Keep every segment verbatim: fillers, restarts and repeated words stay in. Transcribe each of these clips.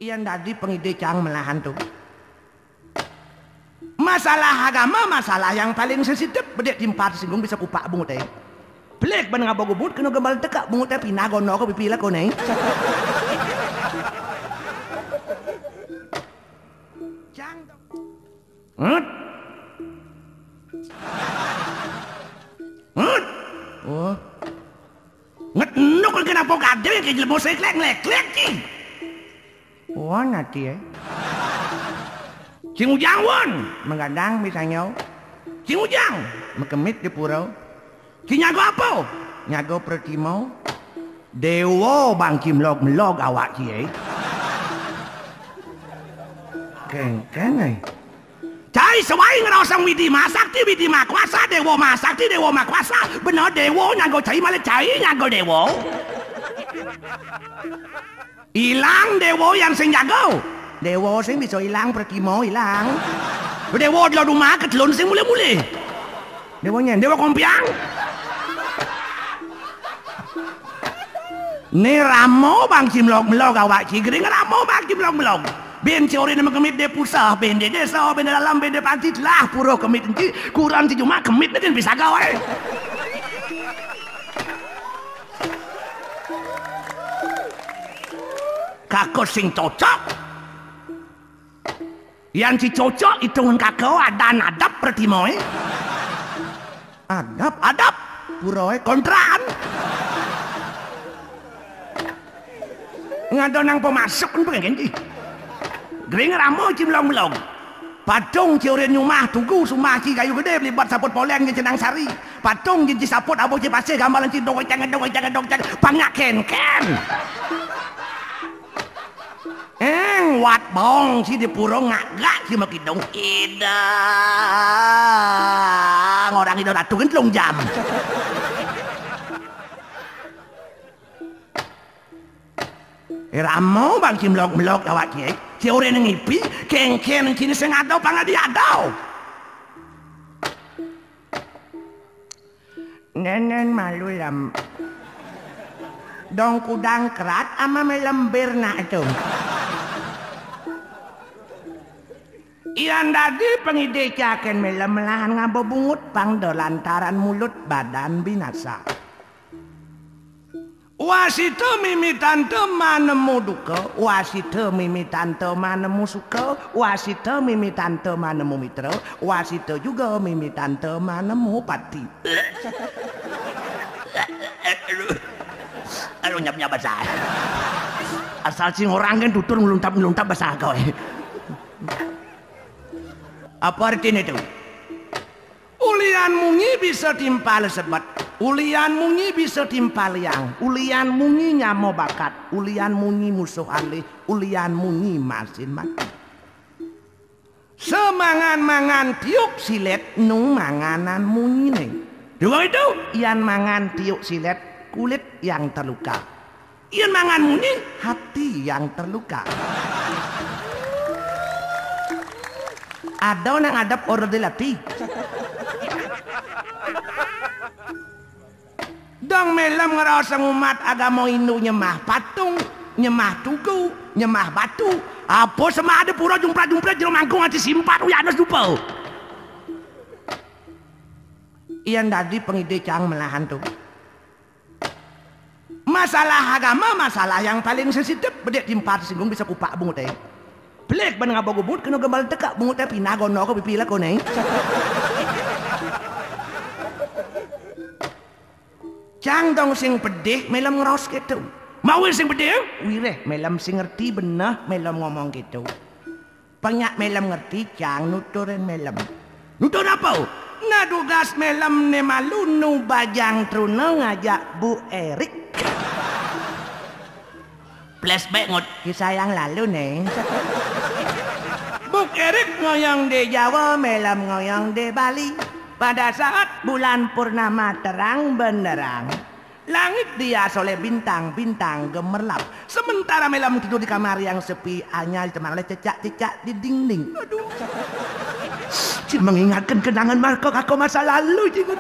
Yan dadi pangidih cang malahan to. Masalah agama, masalah yang paling sensitif, bedik timpal singgung bisa kupak bunguté. Belik ben ngaba gubut kena gembal tekak bunguté pinah gono ka pipi lakoné. Cang. Hut. Hut. Oh. Ngetnuk kenapa kadé ke jelema seklek-leklek ki. Won ati, eh. Cing Ujang won, menggadang misalnya. Cing Ujang, mekemit di pura. Cing nyaga apa? Nyaga Pratima. Dewa bang cimlog-melog awak cie. Kengkeng, eh. Cai sewai ngerosong Widi Masakti, Widi Makuasa, Dewa Masakti, Dewa Makuasa. Bener Dewa nyaga cai, malah cai nyaga Dewa. Ilang Dewa yang sing jaga. Dewa sing bisa ilang, Pratima ilang. Dewa delo rumah ketelun sing mule-mule. Dewa nyen, Dewa Kompiang. Né rama bang cimlog-melog awak cigring, rama bang cimlog-melog. Bén core né mekemit dé puseh, bén dé desa, bén dé dalam, bén dé panti, lah pura kemit enci, kuran ci juma kemit né dén pisaga waé. Kaka sing cocok. Yan ci cocok itungan kaka adan adap Pratima, eh. Adap, adap. Pura, eh, kontrakan. Ngada nang pemasuk pun pengen ci. Gering rama cimlog-melog. Patung core nyumah tugu sumah ci kayu gedé belibat saput poleng ci cenang sari. Patung ci saput abuh ci pasih gambalan ci dong cang dong cang dong cang pangak kenken. Eng, wat bong si di pura ngagak si makidung. Idang, orang idang ratu kan telung jam. Rama bang cimlog-melog awak cie. Cie orang ngipi, kengken cini sing ada pang adi ada. Nenen malu lam. Dong kudang kerat ama melembir nak tu. Ian dadi pengidih caken melem melahan ngaba bungut pang do lantaran mulut badan binasa. Wasita mimi tanta manemu duka, wasita mimi tanta manemu suka, wasita mimi tanta manemu mitra, wasita juga mimi tanta manemu pati. Aduh. Aduh, nyap-nyap basah. Asal sing orang kan tutur ngeluntab-ngeluntab basah kau, eh. Apa artinya itu? Ulian munyi bisa timpal sebet, ulian munyi bisa timpal yang, ulian munyi nyama bakat, ulian munyi musuh alih, ulian munyi masin mati. Semangan-mangan tiuk silet nu manganan munyine. Dua itu, yan mangan tiuk silet kulit yang terluka. Yan mangan munyi hati yang terluka. Ada nang adep order di lati. Dong melem ngerasa ngumat agama Hindu nyemah patung, nyemah tugu, nyemah batu. Apa semah ada pura jumprat-jumprat jero mangkung ati simpat uyanus dupa. Iyan dadi pengidih cang melahan tu. Masalah agama, masalah yang paling sensitif, bedik timpal singgung bisa kupak bungut eh. Pelik ban ngaba gubut kena gembal tekak bungut eh pindah gono ke pipi lakone. Cang dong sing pedih melem ngeros ketu. Mau sing pedih? Wireh melem sing ngerti beneh melem ngomong ketu. Penyak melem ngerti cang nuturin melem. Nutur apa? Nah dugas melem ne malu nu bajang truna ngajak Bu Erik. Flashback ngut. Kisah yang lalu, Neng. Buk Erik ngoyong di Jawa, melem ngoyong di Bali. Pada saat bulan purnama terang benderang, langit dihias oleh bintang-bintang gemerlap. Sementara melem tidur di kamar yang sepi, hanya ditemani oleh cecak-cecak di dinding. Aduh. Cin mengingatkan kenangan marko kako masa lalu, Cin.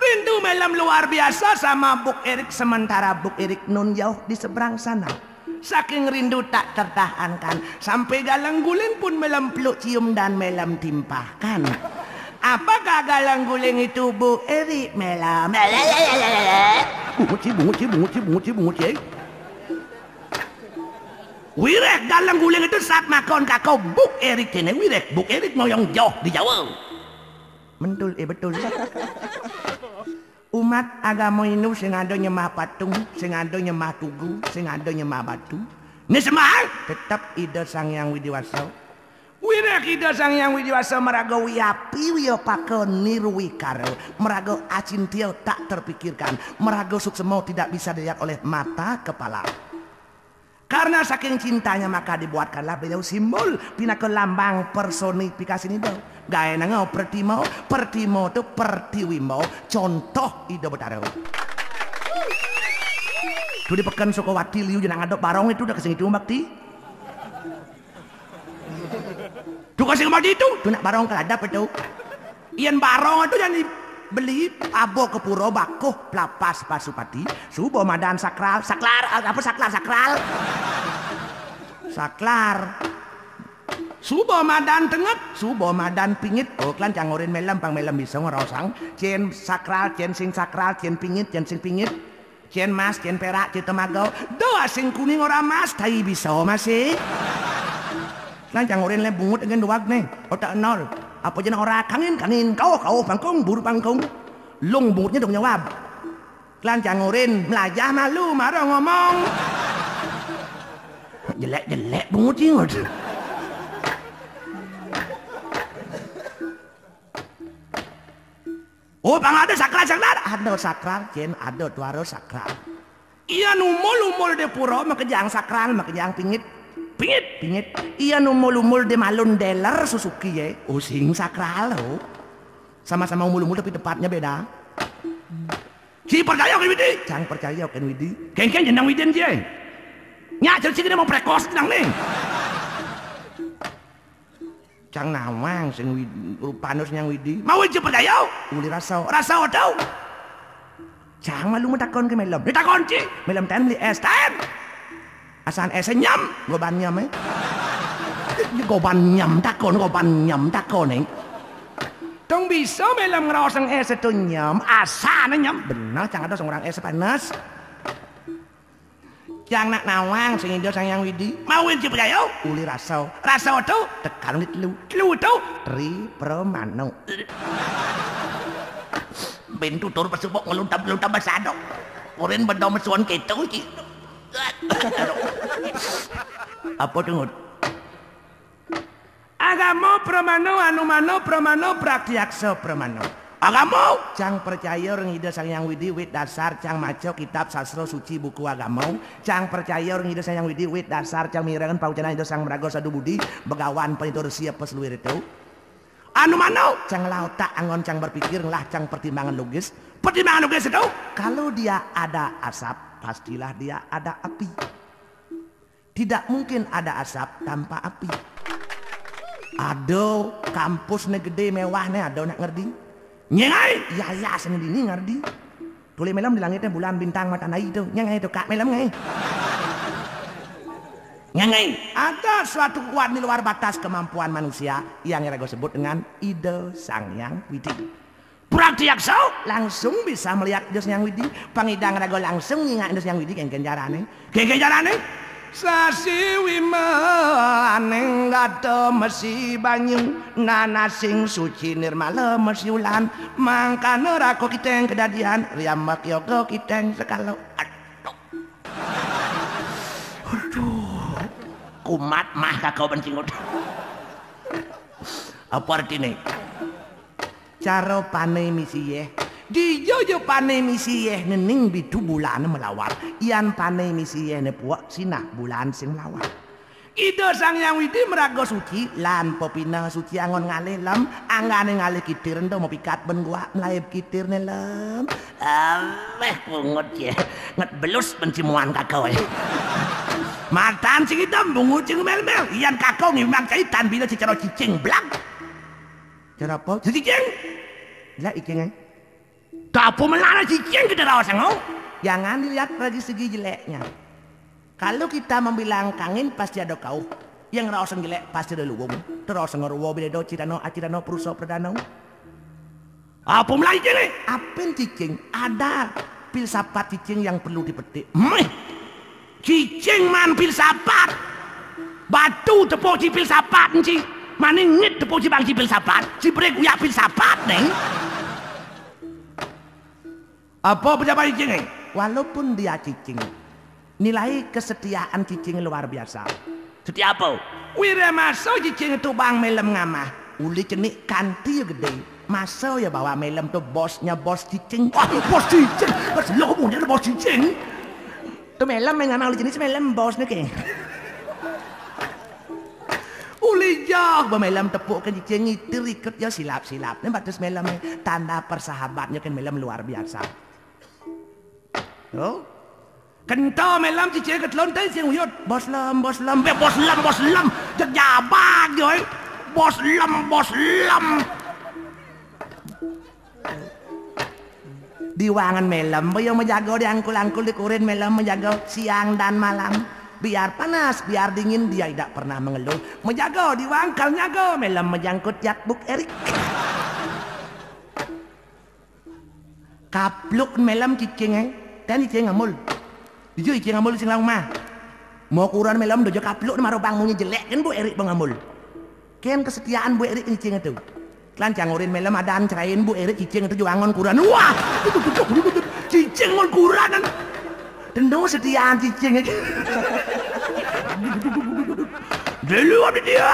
Rindu Mélem luar biasa sama Buk Erik, sementara Buk Erik nun jauh di seberang sana. Saking rindu tak tertahankan, sampai galang guling pun mélem peluk cium dan mélem timpahkan. Apakah galang guling itu, Buk Erik, mélem? Bungut ci, bungut ci, bungut ci, bungut ci, bungut ci. Wiréh galang guling itu saat makon kakou Buk Erik kéné, wiréh Buk Erik moyong jauh di Jawa. Mentul, eh, betul. Umat agama Hindu sing ada nyembah patung, sing ada nyembah tugu, sing ada nyembah batu. Né sembah tetep Ida Sang Hyang Widi Wasa. Wiréh Ida Sang Hyang Widi Wasa maraga wiyapi wiyapaka nirwikara, maraga acintya tak terpikirkan, maraga suksma tidak bisa dilihat oleh mata kepala. Karena saking cintanya, maka dibuatkanlah beliau simbol pinaka lambang personifikasi Ida. Gaénanga pertima, pertima tu pertiwimba, contoh Ida Betara. Tu di peken Sukawati liu jeneng ada barong itu dah kesing itu bakti. Tu kasing mati tu, tu nak barong kaladap itu. Yén barong tu jani beli, aba ka pura bakuh pelapas Pasupati, suba madan sakral, saklar, apa saklar, sakral. Saklar. Suba madan tenget, suba madan pingit. Oh, klan cang urin mélem, pang mélem bisa ngraosang. Cén sakral, cén sing sakral, cén pingit, cén sing pingit. Cén mas, cén pérak, cén temaga. Doa sing kuning ora mas, tai bisa masih. Lan cang urin lé bungut gén duag né. Otak nol. Apa jeneng ora kangin, kangin. Kauh, kauh, pangkung, buru pangkung. Lung bungutnya dong nyawab. Lan cang urin, melajah malu, mara ngomong. Jelek-jelek bungut ingut. Oh, pang ada sakral, sakral. Ada sakral, cén ada tuara sakral. Iya numul-umul di pura, makejang sakral, makejang pingit. Pingit, pingit. Iya numul-umul di malun dealer Suzuki, ya. Oh, sing sakral, oh. Sama-sama umul-umul, tapi tempatnya beda. Ci percaya kén Widi? Cang percaya kén Widi. Kéngkén jeneng Widin, ci. Nyak, cél sing mau prekos nang né. Cang nawang sing Wid-, rupana Sang Hyang Widi. Mawin ci percaya? Uli rasa. Rasa tau. Cang malu matakon ka mélem. Ditakon ci, mélem ten beli és ten. Asan és nyem, goban nyem, eh. Goban nyem takon, goban nyem takon, eh. Tong bisa mélem ngraosang és tu nyem, asan nyem. Bener, cang ada seorang és panas. Cang nak nawang sing Ida Sang Hyang Widi. Mawin ci percaya? Uli rasa. Rasa tu tekan uli telu. Telu tu Tri Pramana. Bintu tur pasubuk ngeluntab-luntab basado. Urin beda mesuan kéto ci. Apa tu, Ngut? Agama pramana, anumana pramana, pratyaksa pramana. Agama, cang percaya ring Ida Sang Hyang Widi, wit dasar cang maca kitab sastra suci buku agama, cang percaya ring Ida Sang Hyang Widi, wit dasar cang mirengang pawécanan Ida Sang Maraga Sadu Budi, Begawan Panita Resi apa saluir itu. Anumana, cang ngelah otak anggon cang berpikir, ngelah cang pertimbangan logis. Pertimbangan logis itu, kalau dia ada asap, pastilah dia ada api. Tidak mungkin ada asap tanpa api. Ada kampus né gedé méwah né, ada nak ngerti? Nyén ai, yaya sing dini ngerti. Tuli mélem di langit né bulan bintang mata nai tu. Nyén ai tu kak mélem ngai. Nyén ai. Ada suatu kekuatan di luar batas kemampuan manusia yang iraga sebut dengan Ida Sang Hyang Widi. Pratyaksa langsung bisa melihat Ida Sang Hyang Widi. Pang ida raga langsung nyingak Ida Sang Hyang Widi, kéngkén carané. Kéngkén carané? Sasi wimaning gata mesi banyu, nanasing suci nirmala mesi ulan, mangkana raka kiténg kadadian, riambak yoga kiténg sekala. Aduh. Aduh. Kumat mah kakau bencingut. Apa artiné? Cara pané misi yéh. Dija ja pané misi yéh, nening bitu bulan malawar. Yan pané misi yéh né puek, sinah bulan sing malawar. Ida Sang Hyang Widi maraga suci lan pepineh suci anggon ngalih lem, anggané ngalih kitir ento mapikat ben guak mlaib kitirné lem. Aléh pungut yéh, nget belus pencimuan kakau yéh. Matan sing item, pungut sing mel-mel, yan kakau ngimang cai tan bila secara cicing blag. Cara apa? Cicing. Lah, icing ai. Tapo melana cicing kita raos ngo? Jangan dilihat dari segi jeleknya. Kalau kita membilang kangin, pasti ada kauh. Yang raos jelek pasti ada luwung. Terus ngerwo bidedo cirano acirano perusa perdana. Apa melana cicing ni? Apin cicing? Ada filsafat cicing yang perlu dipetik. Meh. Cicing man filsafat. Batu tepuk ci filsafat ci. Maning ngit tepuk ci bang ci filsafat. Ci brek uyak filsafat ni. Apa pejabat cicing ni? Walaupun dia cicing, nilai kesetiaan cicing luar biasa. Setia apa? Wira masa cicing tu bang melem ngamah. Uli cenik kanti gede. Masa ya bawa melem tu bosnya bos cicing. Wah, bos cicing. Bos lo punya bos cicing. Tu melem yang ngamah uli cenik melem bos ni ke. Uli jauh ba melem tepuk ke cicing itu ikut ya silap-silap. Ni batas melem ni. Tanda persahabatnya kan melem luar biasa. Oh. Kento melem cicing ketelun teh sing uyut. Bos lem, bos lem, be bos lem, bos lem. Jejabag yo. Bos lem, bos lem. Diwangan melem, ba yo menjaga diangkul-angkul dikurin melem menjaga siang dan malam. Biar panas, biar dingin, dia tidak pernah mengeluh. Menjaga, diwang kal nyaga, melem menjangkut jatbuk erik. Kapluk melem cicing eh. Ten cicing ngamul. Jujur cicing ngamul sing laung mah. Mau kuran melem dojo kapluk ni maro bang munyi jelek kan bu erik bang ngamul. Ken kesetiaan bu erik cicing itu. Kelan cangurin melem adan cerain bu erik cicing itu juangon kuran. Wah, cicing mon kuran. Tendo setiaan cicing eh. Dulu ada dia.